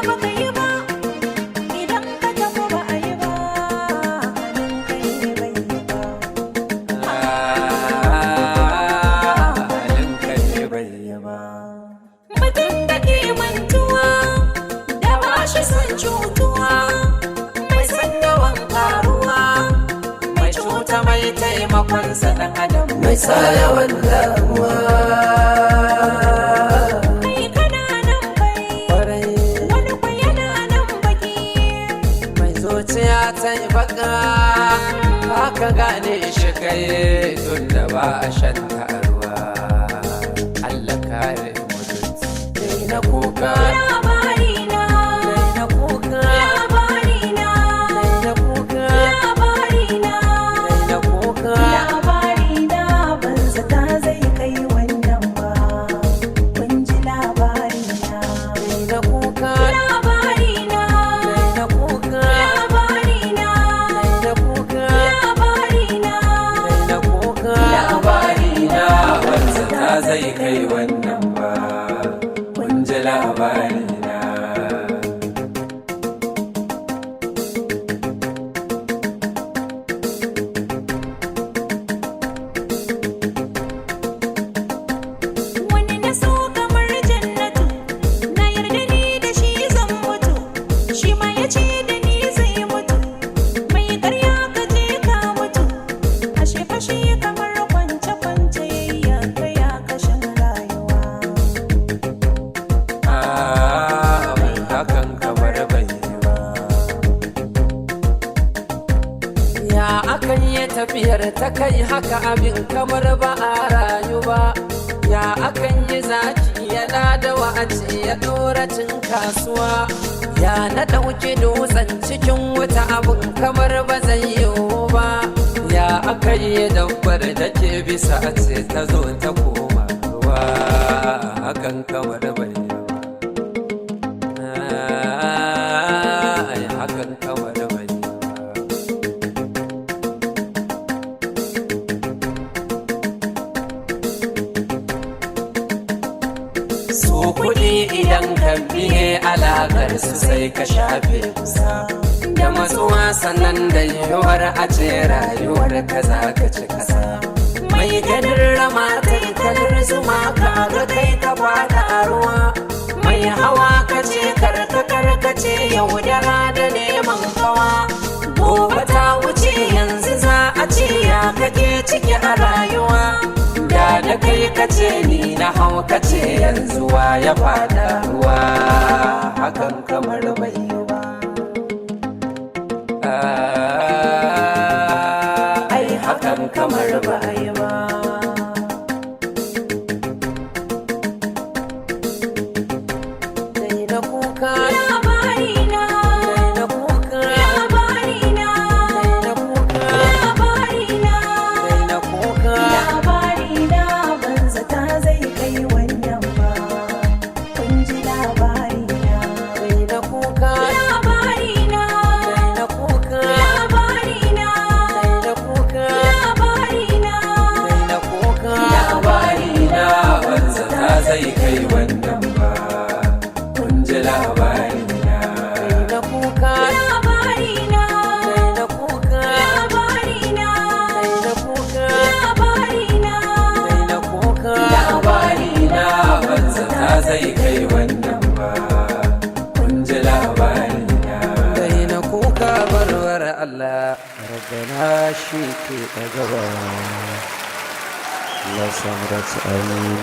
Baka yi ba, idan ka tafi ba a yi ba, halin kai ne bai yi ba. Halin ka ne bai yi ba. Mutum da ke mantuwa da ba shi son cutuwa, mai son yawan karuwa, mai cuta mai taimakon sa dan adam, Mai sa yawan damuwa. Kai kana nan fari, Kwarai. wani kwa yana nan baki. Mai zuciya ta yi baka, ba ka gane shi kai tun da ba a shan ta a ruwa. Allah kare mutunci Na kuka. Labari na, Na kuka. labari na, Na kuka. labari na, Na kuka. Labari na, ban zata zai kai wannan ba. Kun ji labari na. Na kuka. Labari na, Na kuka. labari na, Na kuka. labari na, Na kuka. Labari na, ban zata zai kai wannan ba. Kun ji labari na. Wani na so kamar jannatu, na yarda ni da shi zan mutu, shi ma ya ce da ni zai mutu. Mai karya ka je ka mutu, ashe fashe kamar kwance-kwance ya kai ya kashin rayuwa. Ah, mai hakan kamar bai yi ba. Ya akan yi tafiyar ta kai haka, abin kamar ba a rayu ba? Ya akan yi zaki yana da wa'aci ya ɗora cin kasuwa? Ya na ɗauki dutsen cikin wuta, abin kamar ba zai yiwu ba? Ya aka yi dabbar da ke bisa a ce ta zo ta koma ruwa? Hakan kamar bai yi ba. Ai, hakan kamar bai yi ba. Su kuɗi idan ka biye alakar su, sai ka shafe kusa da matsuwa, sannan da yiwuwar a ce rayuwar ka za ka ci kasa. Mai ganin rama ta yi kalar zuma, ka ga kai ka fada a ruwa. Mai hawa ka ce karka karkace, yaudara da neman kawa. Gobe ta wuce, yanzu za a ce ya kake ciki a rayuwa. Da da kai ka ce ni na hau, ka ce yanzu wa ya fada ruwa? Hakan kamar bai yi ba. Ah, ai hakan kamar ba Ba yi ba. Dai na kuka. Labari na, Na kuka. labari na, Na kuka. labari na, Na kuka. Labari na, ban zata zai kai wannan ba. Kun ji labari na. Dai na kuka. Labari na, Na kuka. labari na, Na kuka. labari na, Na kuka. Labari na, ban zata zai kai wannan ba. Kun ji labari na. Na kuka. Labari na, Na kuka. labari na, Na kuka. labari na, Na kuka. Labari na, ban zata zai kai wannan ba. Kun ji labari na. Daina kuka, barwar Allah, rabbana shi ke ɗagawa. Allah samu dace, amin.